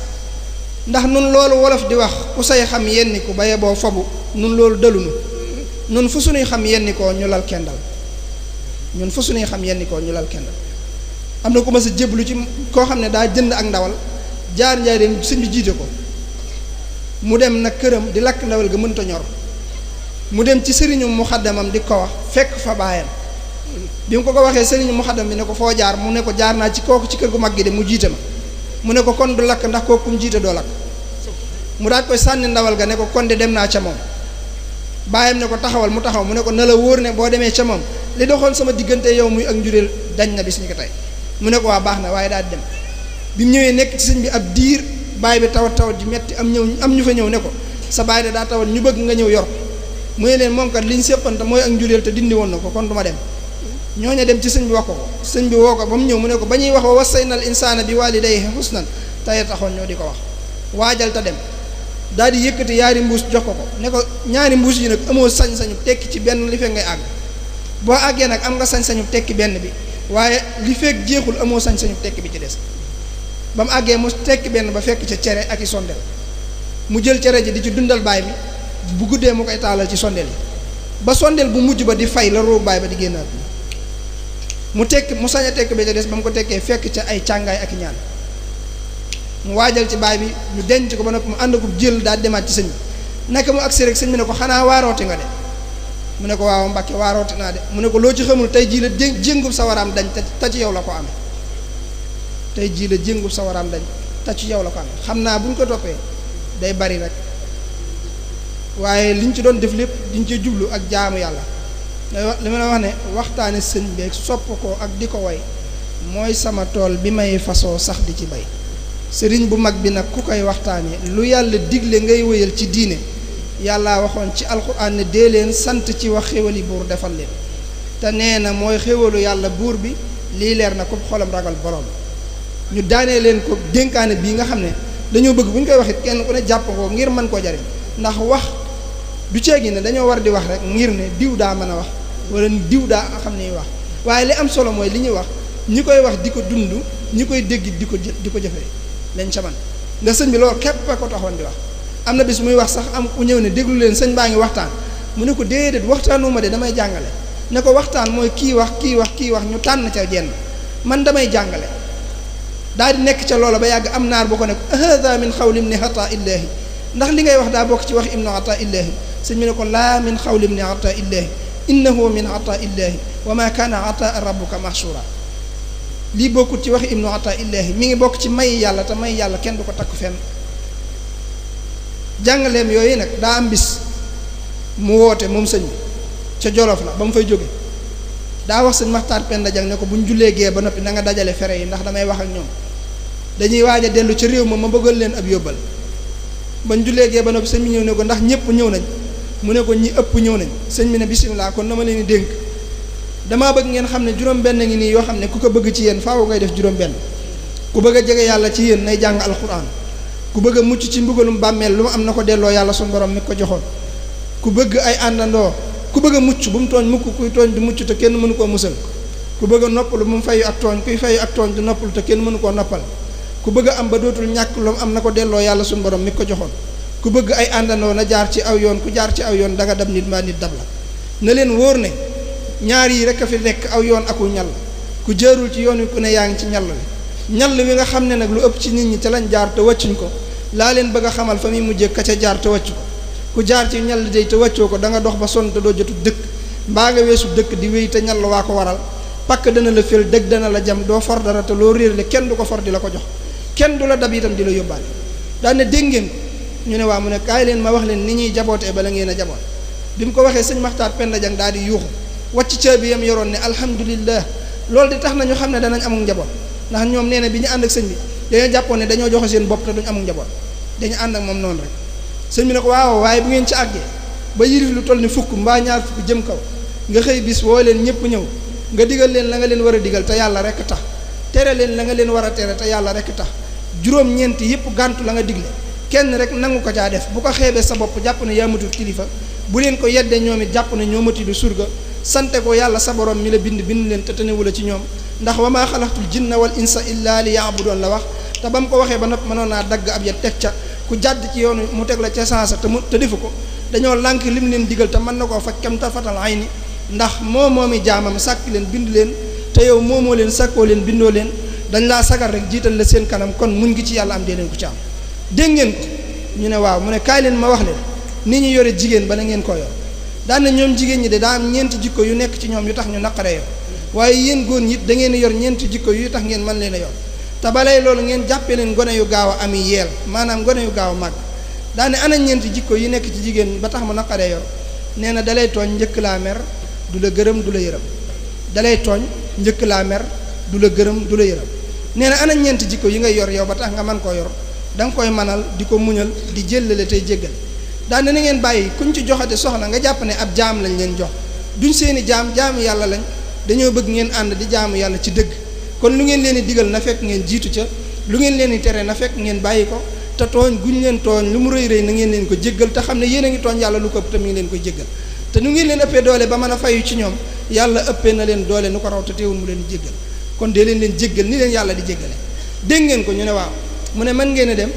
ndax nun loolu wolof di wax ku say xam yenni ko baye boo fobu nun loolu dalunu nun fu suñuy xam yenni koo ñu lal kendal ñun fu suñuy xam yenni koo ñu lal kendal am na ko ma sa jéblu ci koo xam ne daa jënd ak ndawal jaar njaareem sëñ bi jiite ko mu dem nag këram di lakk ndawal ga mënta ñor mu dem ci sëriñu muxaddamam di ko wax fekk fa baayam bi mu ko waxee sëriñu muxaddam bi ne ko foo jaar mu ne ko jaar naa ci kooku ci kër gu mag gi de mu jiite ma mu ne ko kon du lakk ndax kooku mu jiite doo lakk mu daat koy sànni ndawal ga ne ko kon de dem naa ca moom baayam ne ko taxawal mu taxaw mu ne ko na la wóor ne boo demee ca moom li doxoon sama diggante yow muy ak njureel dañ na bis ñu ko tey mu ne ko waa baax na waaye daal di dem bi mu ñëwee nekk ci sëñ bi ab diir baay bi tawat ji metti am ñu fa ñëw ne ko sa baay de daa tawat ñu bëgg nga ñëw yor mu ne leen moom kat li ñu séqante mooy ak njureel te dindi woon na ko kon du ma dem ñooñu dem ci sëñ bi wax ko sëñ bi woo ko ba mu ñëw mu ne ko ba ñuy wax wa wasaynal insaana bi waalidayhi husnan tey taxoon ñoo di ko wax waajal te dem daal di yëkkati yaari mbuus jox ko ne ko ñaari mbuus yi nag amoo sañ-sañu tekki ci benn li fekk ngay àgg boo àggee nag am nga sañ-sañu tekki benn bi waaye li fekk jeexul amoo sañ-sañu tekk bi ci des. ba mu àggee mu tekki benn ba fekk ca cere ak i sondel mu jël cere ji di ci dundal baay bi bu guddee mu koy taalal ci sondel yi ba sondel bu mujj ba di fay la roobu baay ba di génnaat mu tekki mu sañ a tekk ba ca des ba mu ko tekkee fekk ca ay càngaay ak i ñaan mu waajal ci baay bi ñu denc ko ba noppi mu ànd ko jël daal demaat ci sëñ bi nekk mu agsi rek sëñ bi ne ko xanaa waarooti nga de mu ne ko waaw Mbàkke waarooti naa de mu ne ko loo ci xamul tey jii la jéngub sa waraam dañ te ci yow la ko amee tey jii la jéngub sa waraam dañ te ci yow la ko amee xam naa bu ñu ko toppee day bari rek waaye liñ ci doon def lépp diñ ci jublu ak jaamu yàlla li ma la wax ne waxtaane sëñ beeg sopp ko ak di ko way mooy sama tool bi may fasoo sax di ci bay sëriñ bu mag bi nag ku koy waxtaane lu yàlla digle ngay wéyal ci diine yàlla waxoon ci alxuraan ne dee leen sant ci wax xéwali buur defal leen te nee na mooy xéwalu yàlla buur bi lii leer na ko xolam ragal borom ñu daanee leen ko dénkaane bii nga xam ne dañoo bëgg bu ñu koy wax it kenn ku ne jàpp ko ngir mën koo jariñ ndax wax du ceegi ne dañoo war di wax rek ngir ne diw daa mën a wax wala diw daa xam ne wax waaye li am solo mooy li ñuy wax ñi koy wax di ko dund ñi koy dégg di ko jëfee lañ ca man nga sëñ bi loolu képp a ko taxoon di wax am na bis muy wax sax am ku ñëw ne déglu leen sëñ baa ngi waxtaan mu ne ko déedéet waxtaanuma de damay jàngale ne ko waxtaan mooy kii wax ñu tànn ca jenn man damay jàngale daal di nekk ca loola ba yàgg am naar bu ko ne ko hada min xawli ibni ata illahi ndax li ngay wax daa bokk ci wax ibnu ata illahi sëñ bi ne ko laa min xawli ibni ata illahi innahu min ata illahi wa ma kaana ata rabbuka mahshura lii bokkut ci waxi ibnu ata illahi mi ngi bokk ci may yàlla te may yàlla kenn du ko takk fenn jàngaleem yooyu nag daa am bis mu woote moom sëñ bi ca Jolof la ba mu fay jóge daa wax sëñ Maxtaar Penda Jang ne ko bu ñu jullee gee ba noppi na nga dajale fere yi ndax damay wax ak ñoom dañuy waaj a dellu ca réew ma bëggal leen ab yóbbal ba ñu jullee gee ba noppi sëñ bi ñëw ne ko ndax ñëpp ñëw nañ mu ne ko ñi ëpp ñëw nañ sëñ bi ne bisimilah kon na ma leen di dénk damaa bëgg ngeen xam ne juróom-benn ngi nii yoo xam ne ku ko bëgg ci yéen faaw ngay def juróom-benn ku bëgg a jege yàlla ci yéen nay jàng alquran ku bëgg a mucc ci mbugalum bàmmeel lu mu am na ko delloo yàlla suñu borom mi ko joxoon ku bëgg ay àndandoo ku bëgg a mucc bu mu tooñ mukk kuy tooñ du mucc te kenn mënu koo musal ku bëgg a noppalu bu mu fayu ak tooñ kuy fayu ak tooñ du noppalu te kenn mënu koo noppal ku bëgg a am ba dootul ñàkk lu mu am na ko delloo yàlla suñu borom mi ko joxoon ku bëgg ay àndandoo na jaar ci aw yoon ku jaar ci aw yoon danga dab nit maa nit dab la na leen wóor ne ñaar yi rek a fi nekk aw yoon aku ñal ku jaarul ci yoon wi ku ne yaa ngi ci ñal wi nga xam ne nag lu ëpp ci nit ñi te lañ jaar te wàccuñ ko laa leen bëgg a xamal fa muy mujjee ka ca jaar te wàccu ko ku jaar ci ñal day te wàccoo ko da nga dox ba sonn te doo jotu dëkk mbaa nga weesu dëkk di wéy te ñal waa ko waral pakk dana la fel dëgg dana la jam doo for dara te loo réerle kenn du ko for di la ko jox kenn du la dab itam di la yóbbaale daan ne dégg ngeen ñu ne waa mu ne kaay leen ma wax leen ni ñuy jabootee bala ngeen a jaboot bi mu ko waxee sëñ Maxtaar Penda Jang daal di yuuxu wàcc caabi yam yoroon ne alhamdulillah loolu di tax na ñu xam ne danañ amul njaboot ndax ñoom nee na bi ñu ànd ak sëñ bi dañoo jàppoon ne dañoo joxe seen bopp te duñ amul njaboot dañu ànd ak moom noonu rek sëñ bi ne ko waaw waaye bu ngeen ci àggee ba yirif lu toll ni fukk mbaa ñaar fukk jëm kaw nga xëy bis woo leen ñëpp ñëw nga digal leen la nga leen war a digal te yàlla rek tax tere leen la nga leen war a tere te yàlla rek tax juróom-ñeenti yëpp gàntu la nga digle kenn rek nangu ko caa def bu ko xeebee sa bopp jàpp ne yaa matul kilifa bu leen ko yeddee ñoom it jàpp ne ñoo matilu surga sante ko yàlla sa borom mi la bind leen te tënewula ci ñoom ndax wa maa xalaqtul jinna wal insa illa li ya'budun la wax te ba mu ko waxee ba nopp mënoon naa dagg ab ya teg ca ku jàdd ci yoonu mu teg la ca sansa te defu ko dañoo lànk lim leen digal te mën na koo faj kam tafatal ay ni ndax moomi jaamam sàkk leen bind leen te yow moomoo leen sàkkoo leen bindoo leen dañ laa sagar rek jiital la seen kanam kon muñ ngi ci yàlla am dee leen ko ci am dégg ngeen ko ñu ne waaw mu ne kaay leen ma wax leen ni ñu yore jigéen ba na ngeen ko yor daan na ñoom jigéen ñi de daa am ñeenti jikko yu nekk ci ñoom yu tax ñu naqaree yor waaye yéen góor ñi da ngeen yor ñeenti jikko yu tax ngeen mën leen a yor te balay loolu ngeen jàppee leen gone yu gaaw a ami yeel maanaam gone yu gaaw a màgg daane ana ñeenti jikko yi nekk ci jigéen ba tax mu naqaree yor nee na dalay tooñ njëkk laa mer du la gërëm du la yërëm dalay tooñ njëkk laa mer du la gërëm du la yërëm nee na ana ñeenti jikko yi ngay yor yow ba tax nga mën koo yor da nga koy manal di ko muñal di jëllale tey jéggal daane na ngeen bàyyi kuñ ci joxate soxna nga jàpp ne ab jaam lañ leen jox duñ seeni jaamu yàlla lañ dañoo bëgg ngeen ànd di jaamu yàlla ci dëgg kon lu ngeen leen di digal na fekk ngeen jiitu ca lu ngeen leen di tere na fekk ngeen bàyyi ko te tooñ guñ leen tooñ lu mu rëy rëy na ngeen leen ko jéggal te xam ne yéen a ngi tooñ yàlla lu ko te mi ngi leen koy jéggal te nu ngeen leen ëppee doole ba mën a fayu ci ñoom yàlla ëppee na leen doole nu ko raw te teewul mu leen jéggal kon dee leen jéggal ni leen yàlla di jéggale dégg ngeen ko ñu ne waaw mu ne mën ngeen a dem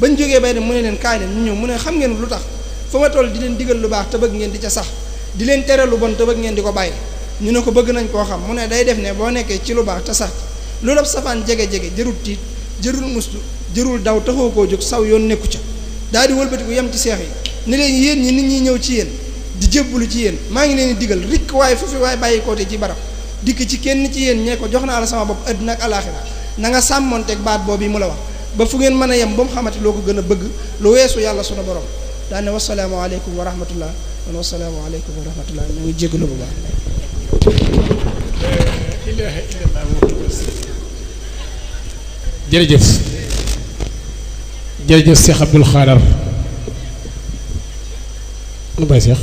bañ jógee bay dem mu ne leen kaay leen ñu ñëw mu ne xam ngeen lu tax fa ma toll di leen digal lu baax te bëgg ngeen di ca sax di leen tere lu bon te bëgg ngeen di ko bàyyi ñu ne ko bëgg nañ koo xam mu ne day def ne boo nekkee ci lu baax te sax loolu ab safaan jege-jege jërul tiit jërul mustu jërul daw taxoo koo jóg saw yoon nekku ca daal di wëlbatiku yem ci seex yi ni leen yéen ñi nit ñi ñëw ci yéen di jébbalu ci yéen maa ngi leen di digal rikk waaye foofu waaye bàyyi koote ci barab dikk ci kenn ci yéen ñee ko jox naa la sama bopp àddina ak alaaxira na nga sàmmonteeg baat boobu yi mu la wax ba fu ngeen mën a yem ba mu xamante loo ko gën a bëgg lu weesu yàlla sunu borom daane wasalaamu aleykum wa rahmatullah wan wasalaamu aleykum wa rahmatullah ñu ngi jégalu bu baax ilaha illallah jërëjëf jërëjëf Cheikh Abdoul Khadar nu bay Cheikh